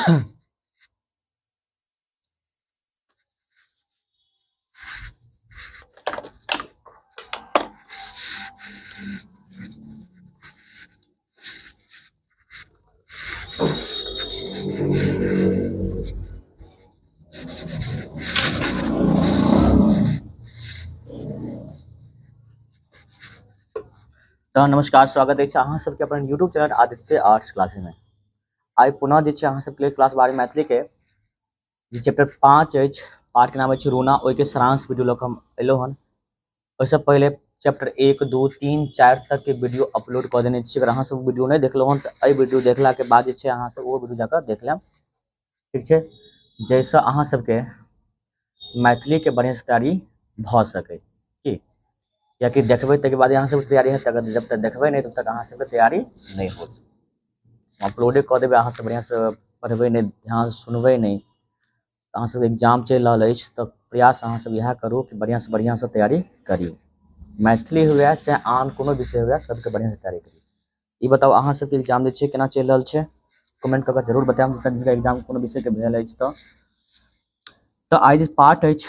तऽ नमस्कार, स्वागत अछि अहाँ सबके अपन YouTube channel Aditya arts classes में। आइ पुनः जे छै अहाँ सबके लेल क्लास 12 मैथिलीके जे चैप्टर 5 अछि, पाठके नाम अछि रूना, ओहिके सारांश वीडियो लऽ कऽ हम एलहुँ हन। ओहिसँ पहिले चैप्टर 1 2 3 4 तकके वीडियो अपलोड कऽ देने छी। अगर अहाँ सब वीडियो नहि देखलहुँ हन तऽ एहि वीडियो देखलाके बाद जे छै अहाँ सब ओ वीडियो जाकऽ देख लेब, ठीक छै, जाहिसँ अहाँ सबके मैथिलीके बढ़िआँसँ तैयारी भऽ सकै। की कियाकि देखबै ताहिके बाद अहाँ सबके तैयारी हैत, अगर जब तक देखबै नहि तब तक अहाँ सबके तैयारी नहि होत। अपलोडे कऽ देबै, अहाँ सब बढ़िआँसँ पढ़बै नहि, ध्यानसँ सुनबै नहि, अहाँ सबके एग्जाम चलि रहल अछि तऽ प्रयास अहाँ सब इएह करू कि बढ़िआँसँ बढ़िआँसँ तैयारी करी। मैथिली हुए चाहे आन कोनो विषय हुए, सबके बढ़िआँसँ तैयारी करी। ई बताउ अहाँ सबके एग्जाम जे छै केना चलि रहल छै, कमेंट कऽ कऽ जरूर बतायब जिनका एग्जाम कोनो विषयके भेल अछि। तऽ आइ जे पाठ अछि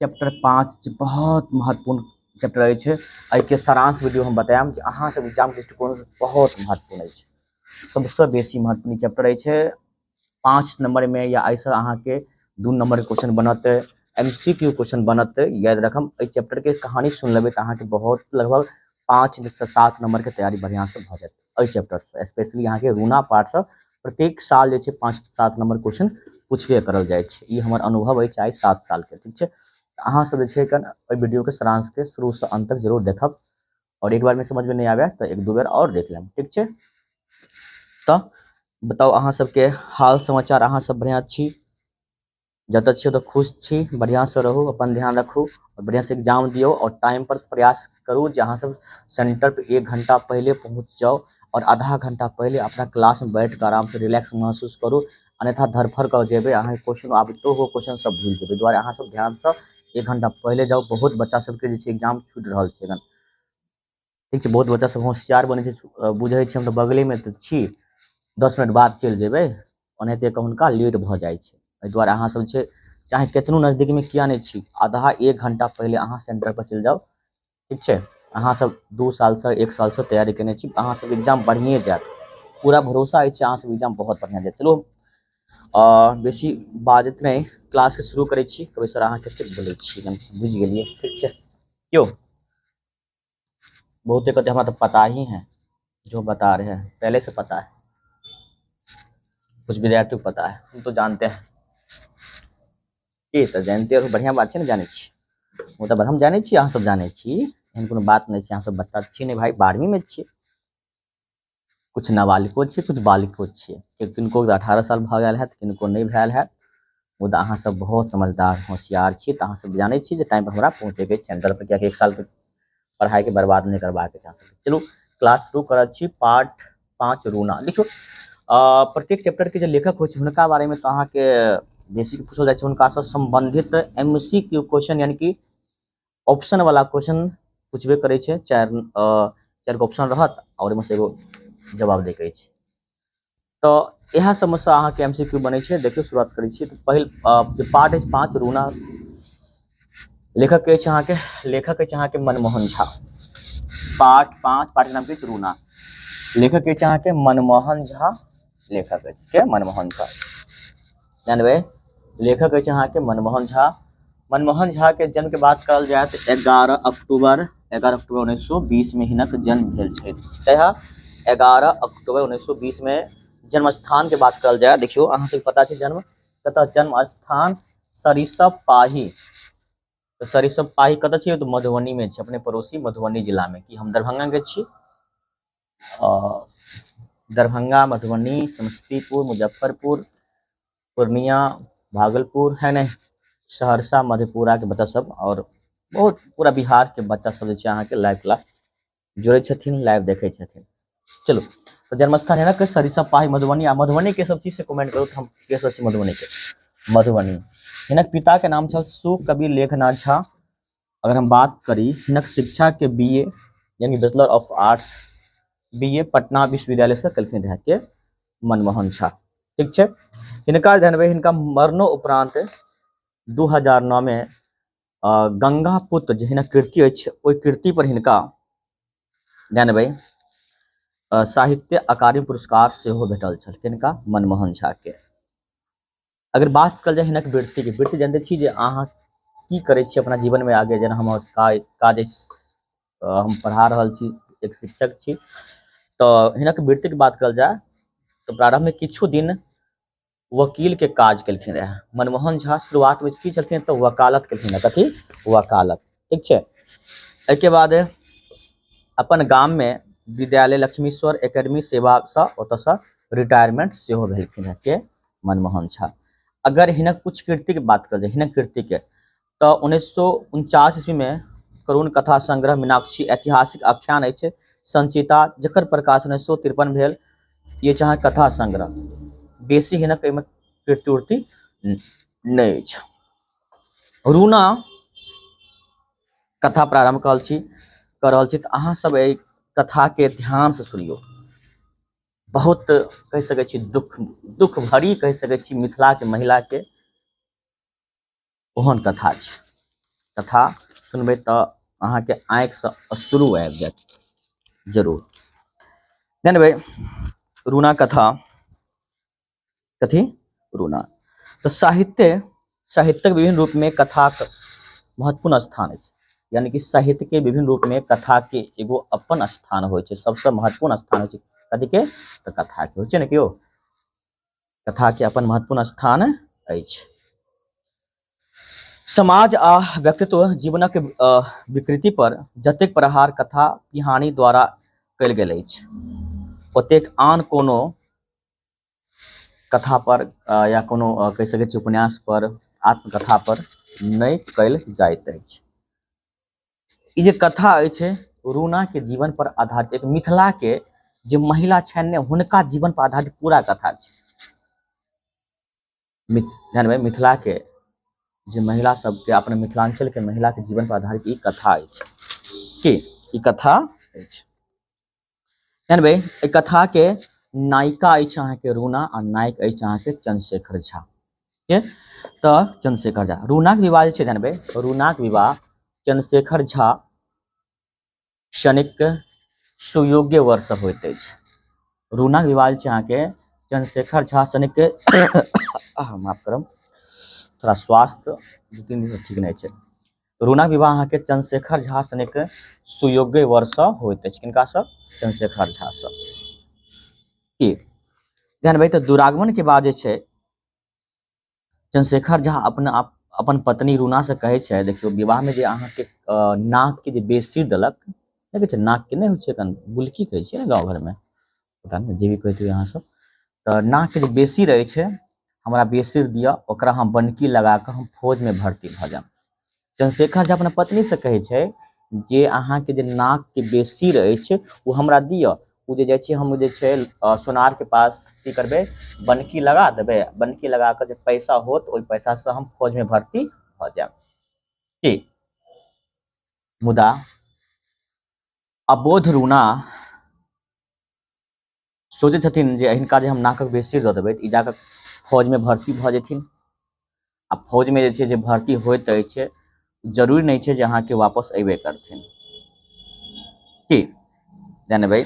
चैप्टर 5 जे बहुत महत्वपूर्ण चैप्टर अछि, एहिके सारांश वीडियो हम बतायब जे अहाँ सब एग्जाम दृष्टिकोणसँ बहुत महत्वपूर्ण अछि। सबसँ बेसी महत्वपूर्ण चैप्टर अछि। 5 नंबर में या एहिसँ अहाँके 2 नंबर क्वेश्चन बनत, MCQ question बनत। याद रखम, एहि चैप्टर के कहानी सुन लेबै तऽ अहाँके बहुत लगभग 5 से 7 नंबर के तैयारी बढ़िआँसँ भऽ जायत एहि चैप्टरसँ। स्पेशली अहाँके रूना पाठसँ प्रत्येक साल जे छै 5-7 नंबर क्वेश्चन पूछबे करल जाइ छै। ई हमर अनुभव अछि आइ 7 सालके, ठीक छै। अहाँ सब जे छै एहि वीडियोके सारांशके शुरूसँ अन्त तक जरूर देखब, और एक बारमे समझमे नहि आबै तऽ 1-2 बेर आओर देख लेब, ठीक छै। तऽ बताउ अहाँ सबके हाल समाचार, अहाँ सब बढ़िआँ छी? जतऽ छी ओतऽ खुश छी, बढ़िआँसँ रहू, अपन ध्यान रखू और बढ़िआँसँ एग्जाम दियौ और टाइम पर प्रयास करू जे अहाँ सब सेंटर पर 1 घंटा पहिले पहुँच जाउ और आधा घंटा पहिले अपना क्लासमे बैठ कऽ आरामसँ रिलैक्स महसूस करू, अन्यथा धरफड़ कऽ जेबै, अहाँके क्वेश्चन आबितो हो क्वेश्चन सब भूलि जेबै। दुआरे अहाँ सब ध्यानसँ 1 घंटा पहिले जाउ। बहुत बच्चा सबके जे छै एग्जाम छूटि रहल छै एखन, ठीक छै। बहुत बच्चा सब होशियार बनै छै, बुझै छै हम तऽ बगलेमे तऽ छी, 10 मिनट बाद चलि जेबै, ओनाहिते कऽ हुनका लेट भऽ जाइ छै। एहि दुआरे अहाँ सब छै चाहे केतनो नजदीकमे किया नहि छी, आधा 1 घंटा पहिले अहाँ सेंटर पर चलि जाउ, ठीक छै। अहाँ सब 2 सालसँ 1 सालसँ तैयारी केने छी, अहाँ सब एग्जाम बढ़िए जायत, पूरा भरोसा अछि अहाँ सब एग्जाम बहुत बढ़िआँ जायत। चलू बेसी बाजैत नहि, क्लासके शुरू करै छी। कहबै सर अहाँ कतेक बोलै छी, बुझि गेलियै, ठीक छै। क्यों बहुते कहते हमरा तऽ पता ही है, जो बता रहे हैं पहले से पता है, कुछ विद्यार्थी को पता है, हम तो जानते हैं। की तऽ जानते हो, बढ़िआँ बात छै ने, जानै छी। ओ तऽ हम जानै छी, अहाँ सब जानै छी, एहन कोनो बात नहि छै। अहाँ सब बच्चा छी नहि भाई, 12वींमे छियै, कुछ नाबालिको छियै, कुछ बालिको छियै। किनको 18 साल भऽ गेल हैत, किनको नहि भेल हैत, मुदा अहाँ सब बहुत समझदार होशियार छी, तऽ अहाँ सब जानै छी जे टाइम पर हमरा पहुँचैके सेंटर पर, कियाकि 1 सालके पढ़ाइके बर्बाद नहि करबाक छै। चलू क्लास शुरू करै छी। पाठ 5 रूना। देखियौ प्रत्येक चैप्टरके जे लेखक होइ छै हुनका बारेमे तऽ अहाँके बेसी पूछल जाइ छै, हुनकासँ सम्बन्धित MCQ question यानी कि ऑप्शन वाला क्वेश्चन पूछबे करै छै। चारि गो ऑप्शन रहत और ओहिमे से एगो जवाब दैके अछि। तऽ इएह सबमे अहाँके MCQ बनै छै। देखियौ शुरुआत करै छी। तऽ पहिल जे पाठ अछि 5 रूना, लेखक अछि अहाँके, लेखक अछि अहाँके मनमोहन झा। पाठ 5, पाठके नाम की अछि रूना, लेखक अछि अहाँके मनमोहन झा, लेखक अछि के मनमोहन झा, जानबै, लेखक अछि अहाँके मनमोहन झा। मनमोहन झा के जन्म के बात करल जाय तऽ 11 अक्टूबर 1920 में हिनक जन्म भेल छै। तहिया 11 अक्टूबर 1920 में जन्म स्थान के बात करल जाय, देखियौ अहाँ सबके पता छै जन्म कतऽ, जन्म स्थान सरिसब पाही। तऽ सरिसब पाही कतऽ छै? तऽ मधुबनी में छै, अपने पड़ोसी मधुबनी जिला में। कि हम दरभंगा के छी, दरभंगा, मधुबनी, समस्तीपुर, मुजफ्फरपुर, पूर्णिया, भागलपुर है ने, सहरसा, मधेपुरा के बच्चा सब और बहुत पूरा बिहार के बच्चा सब जे छै अहाँके लाइव क्लास जुड़ै छथिन, लाइव देखै छथिन। चलू तऽ जन्मस्थान हिनक सरिसब पाही मधुबनी। आ मधुबनी के सब चीज से कमेंट करू तऽ हम के सब छी मधुबनी के। मधुबनी हिनक पिता के नाम छल सुकवि लेखनाथ झा। अगर हम बात करी हिनक शिक्षा के BA यानी bachelor of arts BA Patna विश्वविद्यालय से कलखिन रहे के मनमोहन झा, ठीक छै। हिनका ध्यान, हिनका मरणो उपरांत 2009 में गंगापुत्र जे हिनक कृति अछि, ओहि कृति पर हिनका ध्यान देबै साहित्य अकादमी पुरस्कार सेहो भेटल छल। किनका? मनमोहन झा के। अगर बात कल जाय हिनक वृत्ति के, वृत्ति जानते छी जे अहाँ की करै छी अपना जीवन में आगे, जेना हमर काज अछि, हम पढ़ा रहल छी, एक शिक्षक छी। तऽ हिनक वृत्तिके बात करल जाय तऽ प्रारंभमे किछु दिन वकील के काज केलखिन रहे मनमोहन झा। शुरुआतमे की छलखिन तऽ वकालत केलखिन रहे। कथी? वकालत। ठीक छै। एहिके बाद अपन गाममे विद्यालय लक्ष्मीश्वर एकेडमी सेवासँ ओतऽसँ रिटायरमेंट सेहो भेलखिन हेँ के मनमोहन झा। अगर हिनक कुछ कृतिके बात करल जाय, हिनक कृतिके, तऽ 1949 ईस्वीमे करुण कथा संग्रह मीनाक्षी, ऐतिहासिक आख्यान अछि संचिता, जकर प्रकाश 1953 भेल। ई अछि अहाँके कथा संग्रह। बेसी हिनक एहिमे कृति उर्ति नहि अछि। रूना कथा प्रारंभ कऽ रहल छी, तऽ अहाँ सब एहि कथाके ध्यानसँ सुनियौ। बहुत कहि सकै छी दुख दुख भरी कहि सकै छी मिथिलाके महिलाके ओहन कथा छै। कथा सुनबै तऽ अहाँके आँखिसँ अश्रु आबि जायत जरूर। जानबै रूना कथा कथी रूना। तऽ साहित्यक विभिन्न रूपमे कथाक महत्वपूर्ण स्थान अछि। यानी कि साहित्यके विभिन्न रूपमे कथाके एगो अपन स्थान होइ छै, सबसँ महत्वपूर्ण स्थान होइ छै कथीके? तऽ कथाके होइ छै ने। केओ कथाके अपन महत्वपूर्ण स्थान अछि। समाज आ व्यक्तित्व जीवनक विकृति पर जतेक प्रहार कथा पिहानी द्वारा कयल गेल अछि, ओतेक आन कोनो कथा पर या कोनो कहि सकै छी उपन्यास पर, आत्मकथा पर नहि कयल जाइत अछि। ई जे कथा अछि रूना के जीवन पर आधारित, एक मिथिला के जे महिला छनि ने, हुनका जीवन पर आधारित पूरा कथा छै। ध्यान, मिथिला के जे महिला सबके, अपना मिथिलांचल के महिला के जीवन पर आधारित ई कथा अछि। की ई कथा अछि? ध्यान, एहि कथा के नायिका अछि अहाँके रूना आ नायक अछि अहाँके चंद्रशेखर झा। ठीक, तऽ चंद्रशेखर झा, रूनाक विवाह जे छै, ध्यान, रूनाक विवाह चंद्रशेखर झा शनिक सुयोग्य वर्ष होइत अछि। रूनाक विवाह जे छै अहाँके चंद्रशेखर झा शनिक, माफ करब, थोड़ा स्वास्थ्य 2-3 दिनसँ ठीक नहि छै। रूनाक विवाह अहाँके चंद्रशेखर झा सनिक सुयोग्य वर्षसँ होइत अछि। किनकासँ? चंद्रशेखर झासँ। की ध्यान भाई, तऽ दुरागमन के बाद जे छै चंद्रशेखर झा अपना आप अपन पत्नी रूना से कहै छै, देखियौ, विवाहमे जे अहाँके नाकके जे बेसी देलक, नहि कहै छै नाकके नहि होइ छै कन बुलकी कहै छियै ने गाँव घरमे, पता नहि जे भी कहैत होइए अहाँ सब, तऽ नाकके जे बेसी रहै छै, हमरा बेसी दिअ, ओकरा हम बनकी लगा कऽ हम फौजमे भर्ती भऽ जायब। चंद्रशेखर झा अपना पत्नीसँ कहै छै जे अहाँके जे नाकके बेसी अछि ओ हमरा दिअ, ओ जे जाइ छी हम जे छै सोनारके पास की करबै, बनकी लगा देबै, बनकी लगा कऽ जे पैसा होत ओहि पैसासँ हम फौजमे भर्ती भऽ जायब। की मुदा अबोध रूना सोचै छथिन जे हिनका जे हम नाकक बेसी दऽ देबै तऽ ई जाकऽ फौजमे भर्ती भऽ जेथिन, आ फौजमे जे छै जे भर्ती होइत अछि, जरूरी नहि छै जे अहाँके वापस अयबे करथिन। की जानबै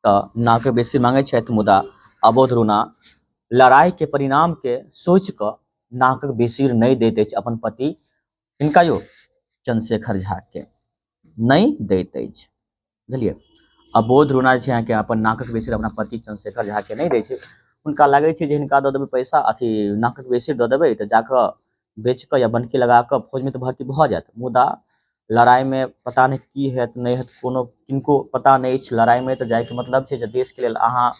तऽ नाकक बेसी मांगै छथि, मुदा अबोध रूना लड़ाइके परिणामके सोचि कऽ नाकक बेसी नहि दैत अछि अपन पति हिनका यौ चंद्रशेखर झाके नहि दैत अछि। बुझलियै? अबोध रूना जे छै अहाँके अपन नाकक बेसी अपना पति चंद्रशेखर झाके नहि दै छै। हुनका लागै छै जे हिनका दऽ देबै पैसा, अथी नाकक बेसी दऽ देबै तऽ जाकऽ बेच कऽ या बनकी लगा कऽ फौजमे तऽ भर्ती भऽ जायत, मुदा लड़ाइमे पता नहि की हैत नहि हैत, कोनो किनको पता नहि अछि। लड़ाइमे तऽ जाइके मतलब छै जे देशके लेल अहाँ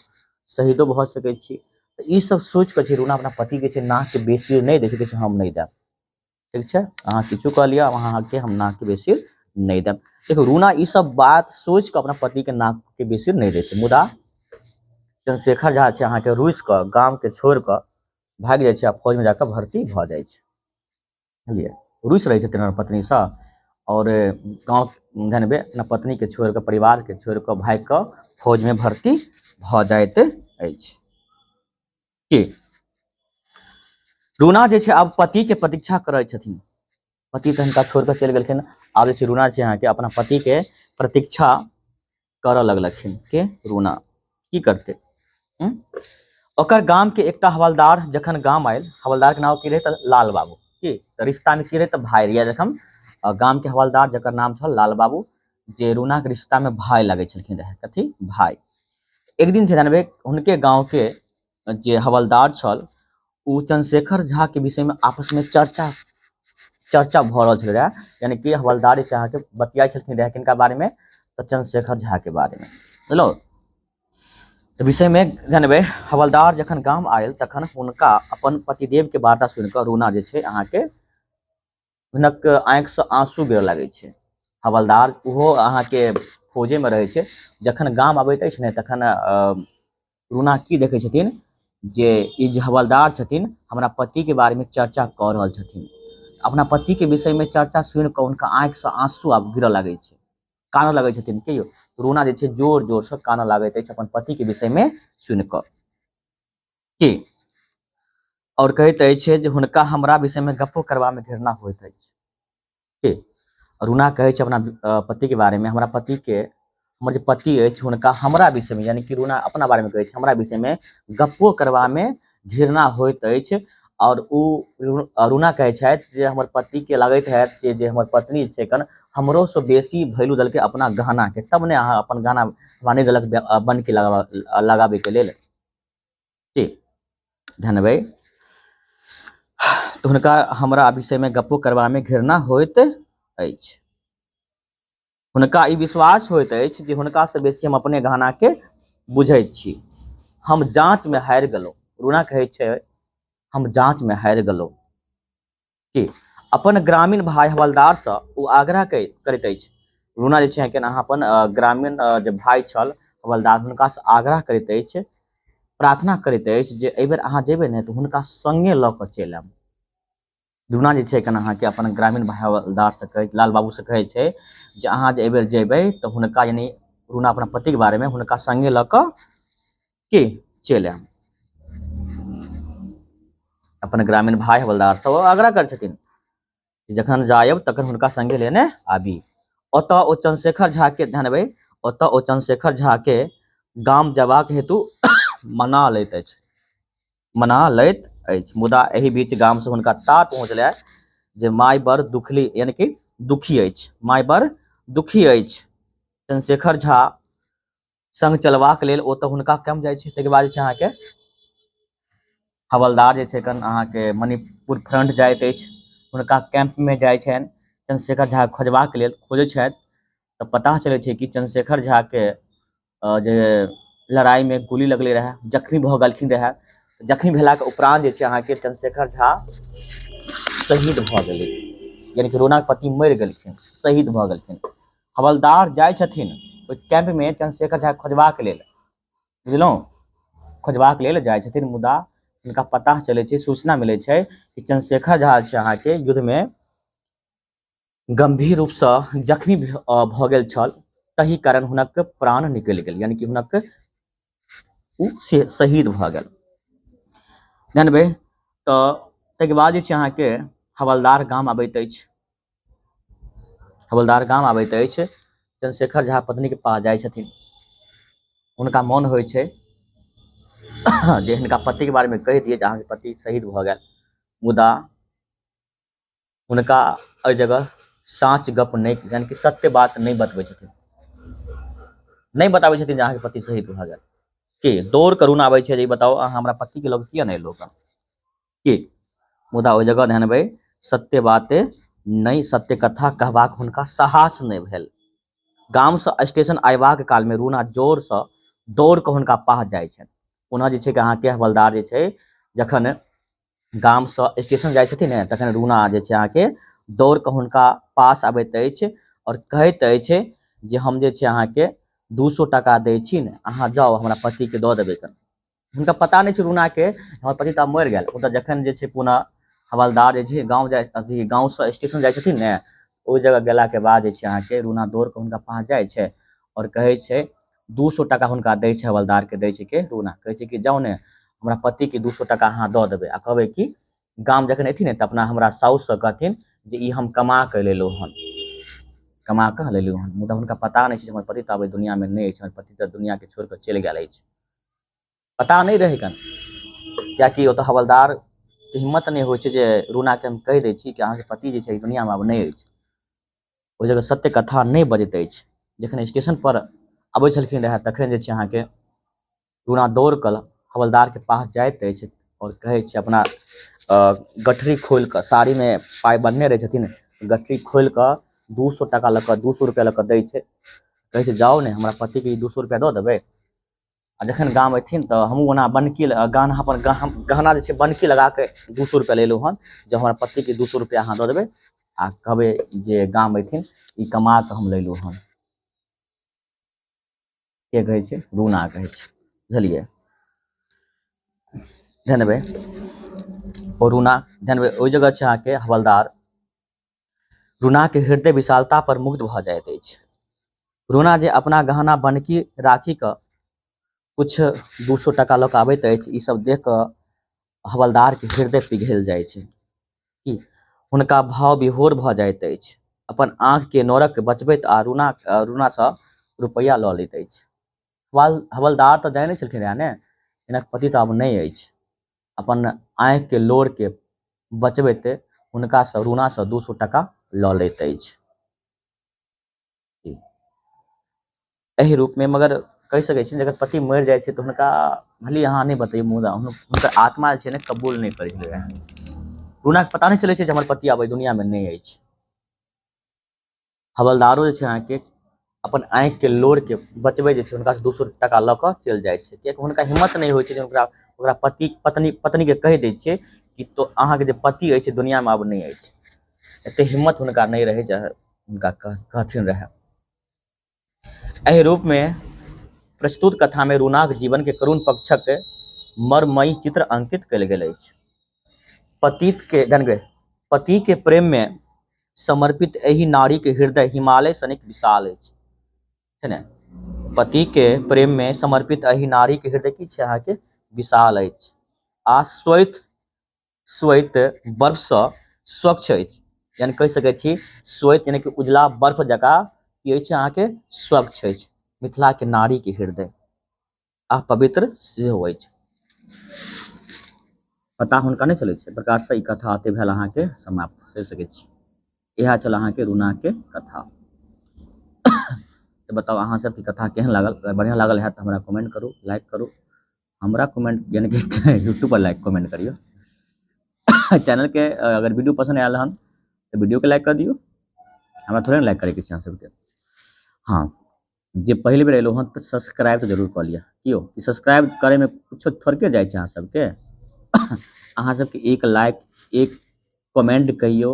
शहीदो भऽ सकै छी। तऽ ई सब सोचि कऽ छै रूना अपना पतिके छै नाकके बेसी नहि दै छै, कहै छै हम नहि देब, ठीक छै, अहाँ किछु कऽ लिअ, अहाँके हम नाकके बेसी नहि देब। देखू, रूना ई सब बात सोचि कऽ अपना पतिके नाकके बेसी नहि दै छै, मुदा चंद्रशेखर झा छै अहाँके रुसि कऽ गामके छोड़ि कऽ भागि जाइ छै आ फौजमे जाकऽ भर्ती भऽ जाइ छै। बुझलियै? रुसि रहै छथिन अपना पत्नीसँ आओर गाँव जानबै अपना पत्नीके छोड़ि कऽ, परिवारके छोड़ि कऽ भागि कऽ फौजमे भर्ती भऽ जाइत अछि। की रूना जे छै आब पतिके प्रतीक्षा करै छथिन। पति तऽ हिनका छोड़ि कऽ चलि गेलखिन, आब जे छै रूना छै अहाँके अपना पतिके प्रतीक्षा करऽ लगलखिन। के? रूना। की करतै? ओकर गामके एकटा हवलदार जखन गाम आयल, हवलदारके नाम की रहै? तऽ लाल बाबू। की तऽ रिश्तामे की रहै? तऽ भाय रहै। जखन गामके हवलदार जकर नाम छल लाल बाबू, जे रूनाके रिश्तामे भाय लगै छलखिन रहै। कथी? भाय। एक दिन छै जानबै, हुनके गाँवके जे हवलदार छल ओ चंद्रशेखर झा के विषयमे आपसमे चर्चा चर्चा भऽ रहल छलै रहए। यानी कि हवलदार जे छै अहाँके बतियाइ छलखिन रहए किनका बारेमे? तऽ चंद्रशेखर झा के बारेमे। बुझलहुँ? तऽ विषयमे जानबै, हवलदार जखन गाम आयल तखन हुनका अपन पतिदेवके वार्ता सुनि कऽ रूना जे छै अहाँके हुनक आँखिसँ आँसू गिरऽ लागै छै। हवलदार ओहो अहाँके फौजेमे रहै छै। जखन गाम अबैत अछि ने तखन रूना की देखै छथिन जे ई जे हवलदार छथिन हमरा पतिके बारेमे चर्चा कऽ रहल छथिन। अपना पतिके विषयमे चर्चा सुनि कऽ हुनका आँखिसँ आँसू आब गिरऽ लागै छै, कानऽ लगै छथिन। की यौ, रूना जे छै जोर जोरसँ कानऽ लागैत अछि अपन पतिके विषयमे सुनि कऽ। की आओर कहैत अछि जे हुनका हमरा विषयमे गप्पो करबामे घृणा होइत अछि। की रूना कहै छै अपना पतिके बारेमे, हमरा पतिके, हमर जे पति अछि हुनका हमरा विषयमे, यानी कि रूना अपना बारेमे कहै छै, हमरा विषयमे गप्पो करबामे घृणा होइत अछि। आओर ओ रूना कहै छथि जे हमर पतिके लगैत हैत जे जे हमर पत्नी छै कन हमरोसँ बेसी वैल्यू देलकै अपना गहनाके, तब ने अहाँ अपन गहना हमरा नहि देलक बनकी लगाबैके लेल। ठीक, धन्यवाद। तऽ हुनका हमरा विषयमे गप्पो करबामे घृणा होइत अछि। हुनका ई विश्वास होइत अछि जे हुनकासँ बेसी हम अपने गहनाके बुझैत छी। हम जाँचमे हारि गेलहुँ। रूना कहै छै हम जाँचमे हारि गेलहुँ। की अपन ग्रामीण भाय हवलदारसँ ओ आग्रह करैत अछि। रूना जे छै अहाँ अपन ग्रामीण जे भाय छल हवलदार हुनकासँ आग्रह करैत अछि, प्रार्थना करैत अछि जे एहिबेर अहाँ जेबै ने तऽ हुनका सङ्गे लऽ कऽ चलि आयब। रूना जे छै एखन अहाँके अपन ग्रामीण भाय हवलदारसँ कहै, लाल बाबूसँ कहै छै जे अहाँ जे एहिबेर जेबै तऽ हुनका, यानी रूना अपना पतिके बारेमे, हुनका सङ्गे लऽ कऽ की चलि आयब। अपन ग्रामीण भाय हवलदार सब आग्रह करै छथिन जखन जायब तखन हुनका सङ्गे लेने आबी। ओतऽ ओ चंद्रशेखर झा के ध्यान देबै, ओतऽ ओ चंद्रशेखर झा के गाम जयबाक हेतु मना लैत अछि, मना लैत अछि। मुदा एहि बीच गामसँ हुनका तार पहुँचलै जे माय बड़ दुखली, यानी कि दुखी अछि, माय बड़ दुखी अछि। चंद्रशेखर झा संग चलबाक लेल ओतऽ हुनका कम जाइ छै। ताहिके बाद जे छै अहाँके हवलदार जे छै एखन अहाँके मणिपुर फ्रंट जाइत अछि, हुनका कैंपमे जाइ छनि चंद्रशेखर झा खोजबाक लेल। खोजै छथि तऽ पता चलै छै कि चंद्रशेखर झाके जे लड़ाइमे गोली लगलै रहए, जख्मी भऽ गेलखिन रहए। जख्मी भेलाके उपरान्त जे छै अहाँके चंद्रशेखर झा शहीद भऽ गेलै, यानी कि रोनाके पति मरि गेलखिन, शहीद भऽ गेलखिन। हवलदार जाइ छथिन ओहि कैंपमे चंद्रशेखर झा खोजबाक लेल, बुझलहुँ, खोजबाक लेल जाइ छथिन। मुदा हुनका पता चलै छै, सूचना मिलै छै कि चंद्रशेखर झा छै अहाँके युद्धमे गम्भीर रूपसँ जख्मी भऽ गेल छल, ताहि कारण हुनक प्राण निकलि गेल, यानी कि हुनक ओ शहीद भऽ गेल। जानबै तऽ ताहिके बाद जे छै अहाँके हवलदार गाम अबैत अछि। हवलदार गाम आबैत अछि, चंद्रशेखर झा पत्नीके पास जाइ छथिन। हुनका मोन होइ छै जे हिनका पतिके बारेमे कहि दियै जे अहाँके पति शहीद भऽ गेल। मुदा हुनका एहि जगह साँच गप नहि, यानी कि सत्य बात नहि बतबै छथिन, नहि बताबै छथिन जे अहाँके पति शहीद भऽ गेल। के दौड़ करुणा आबै छै जे बताउ अहाँ हमरा पतिके लग किया नहि एलहुँ के। मुदा ओहि जगह ध्यान देबै, सत्य बात नहि, सत्य कथा कहबाक हुनका साहस नहि भेल। गामसँ स्टेशन अयबाक कालमे रूना जोरसँ दौड़ कऽ हुनका पास जाइ छनि। पुनः जे छै कि अहाँके हवलदार जे छै जखन गामसँ स्टेशन जाइ छथिन ने तखन रूना जे छै अहाँके दौड़ कऽ हुनका पास अबैत अछि आओर कहैत अछि जे हम जे छै अहाँके 200 टाका दै छी ने, अहाँ जाउ हमरा पतिके दऽ देबै। कन हुनका पता नहि छै रूनाके हमर पति तऽ मरि गेल। ओतऽ जखन जे छै पुनः हवलदार जे छै गाँव जाइ, अथी गाँवसँ स्टेशन जाइ छथिन ने, ओहि जगह गेलाके बाद जे छै अहाँके रूना दौड़ कऽ हुनका पास जाइ छै आओर कहै छै 200 टाका हुनका दै छै, हवलदारके दै छै के रूना, कहै छै कि जाउ ने हमरा पतिके 200 टाका अहाँ दऽ देबै आ कहबै कि गाम जखन अयथिन ने तऽ अपना हमरा साउससँ कहथिन जे ई हम कमा कऽ लेलहुँ हन, कमा कऽ लेलहुँ हन। मुदा हुनका पता नहि छै जे हमर पति तऽ आब एहि दुनिआँमे नहि अछि, हमर पति तऽ दुनिआँके छोड़ि कऽ चलि गेल अछि। पता नहि रहै कन, किएकि ओतऽ हवलदारके हिम्मत नहि होइ छै जे रूनाके हम कहि दै छी कि अहाँके पति जे छै एहि दुनिआँमे आब नहि अछि। ओहि जगह सत्य कथा नहि बजैत अछि। जखन स्टेशनपर अबै छलखिन रहए तखन जे छै अहाँके रूना दौड़ कऽ हवलदारके पास जाइत अछि आओर कहै छै अपना गठरी खोलि कऽ, साड़ीमे पाइ बन्हने रहै छथिन, गठरी खोलि कऽ 200 टाका लऽ कऽ 200 रुपैआ लऽ कऽ दै छै। कहै छै जाउ ने हमरा पतिके ई 200 रुपैआ दऽ देबै, आ जखन गाम अयथिन तऽ हमहूँ ओना बनकी गहना अपन गहना जे छै बनकी लगा कऽ 200 रुपैआ लेलहुँ हन, जे हमरा पतिके 200 रुपैआ अहाँ दऽ देबै आ कहबै जे गाम अयथिन ई कमा कऽ हम लेलहुँ हन। के कहै छै? रूना कहै छै। बुझलियै? ध्यान देबै, ओ रूना ध्यान देबै ओहि जगह छै अहाँके हवलदार रूनाके हृदय विशालता पर मुग्ध भऽ जाइत अछि। रूना जे अपना गहना बनकी राखि कऽ किछु 200 टाका लऽ कऽ आबैत अछि, ई सब देख कऽ हवलदारके हृदय पिघलि जाइ छै कि हुनका भाव विभोर भऽ जाइत अछि। अपन आँखिके नोरक बचबैत आ रूनासँ रुपैआ लऽ लैत अछि। हवलदार तऽ जानै छलखिन रहए ने, हिनक पति तऽ आब नहि अछि। अपन आँखिके लोरके बचबैत हुनकासँ रूनासँ 200 टाका लऽ लैत अछि। एहि रूपमे मगर कहि सकै छी जकर पति मरि जाइ छै तऽ हुनका भले अहाँ नहि बतैयौ, मुदा हुनकर आत्मा जे छै ने कबूल नहि करै छलै। रूनाके पता नहि चलै छै जे हमर पति आब एहि दुनिआँमे नहि अछि। हवलदारो जे छै अहाँके अपन आँखिके लोरके बचबै जे छै हुनकासँ 200 टाका लऽ कऽ चलि जाइ छै, किएकि हुनका हिम्मत नहि होइ छै जे हुनका ओकरा पति पत्नी पत्नीके कहि दै छियै कि तो अहाँके जे पति अछि दुनिआँमे आब नहि अछि। एतेक हिम्मत हुनका नहि रहै जे हुनका कहथिन रहए। एहि रूपमे प्रस्तुत कथामे रूनाक जीवनके करुण पक्षक मर्मयी चित्र अंकित कयल गेल अछि। पतिके पतिके प्रेममे समर्पित एहि नारीके हृदय हिमालय सनिक विशाल अछि। छै ने? पतिके प्रेममे समर्पित एहि नारीके हृदय की छै अहाँके विशाल अछि आ श्वेत श्वेत बर्फसँ स्वच्छ अछि। यानी कहि सकै छी श्वेत यानी कि उजला बर्फ जकाँ की अछि अहाँके स्वच्छ अछि मिथिलाके नारीके हृदय आ पवित्र सेहो अछि। पता हुनका नहि चलै छै। प्रकारसँ ई कथा अते भेल अहाँके समाप्त कहि सकै छी। इएह छल अहाँके रूनाके कथा। तऽ बताउ अहाँ सबके कथा केहन लागल? अगर बढ़िआँ लागल हैत तऽ हमरा कमेंट करू, लाइक करू। हमरा कमेंट यानी कि यूट्यूब पर लाइक कमेंट करियौ। चैनलके अगर वीडियो पसन्द आयल हन तऽ वीडियोके लाइक कऽ दियौ। हमरा थोड़े ने लाइक करैके छै अहाँ सबके। हँ, जे पहिल बेर एलहुँ हन तऽ सब्सक्राइब तऽ जरूर कऽ लिअ। की यौ, ई सब्सक्राइब करैमे किछो थोड़के जाइ छै अहाँ सबके। अहाँ सबके एक लाइक एक कमेंट कहियौ,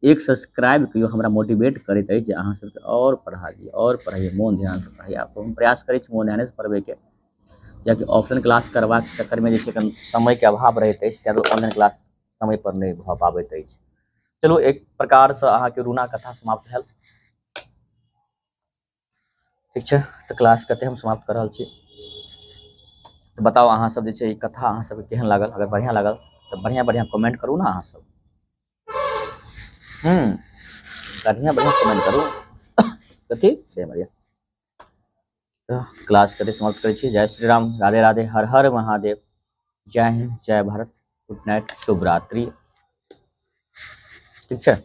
एक सब्सक्राइब कहियौ, हमरा मोटिवेट करैत अछि जे अहाँ सबके आओर पढ़ाबी, आओर पढ़ैयै, मोन ध्यानसँ पढ़ैयै। आब हम प्रयास करै छी मोन ध्यानेसँ पढ़बैके, किएकि ऑफलाइन क्लास करबाक चक्करमे जे छै कनि समयके अभाव रहैत अछि, ताहि दुआरे ऑनलाइन क्लास समयपर नहि भऽ पाबैत अछि। चलू एक प्रकारसँ अहाँके रूना कथा समाप्त भेल। ठीक छै, तऽ क्लास कते हम समाप्त कऽ रहल छी। तऽ बताउ अहाँ सब जे छै ई कथा अहाँ सबके केहन लागल? अगर बढ़िआँ लागल तऽ बढ़िआँ बढ़िआँ कमेंट करू ने अहाँ सब। बढ़िआँ बढ़िआँ कमेंट करू। कथी जय बढ़िआँ। तऽ क्लास कते समाप्त करै छी। जय श्री राम, राधे राधे, हर हर महादेव, जय हिंद, जय भारत, गुड नाइट, शुभ रात्रि। ठीक छै।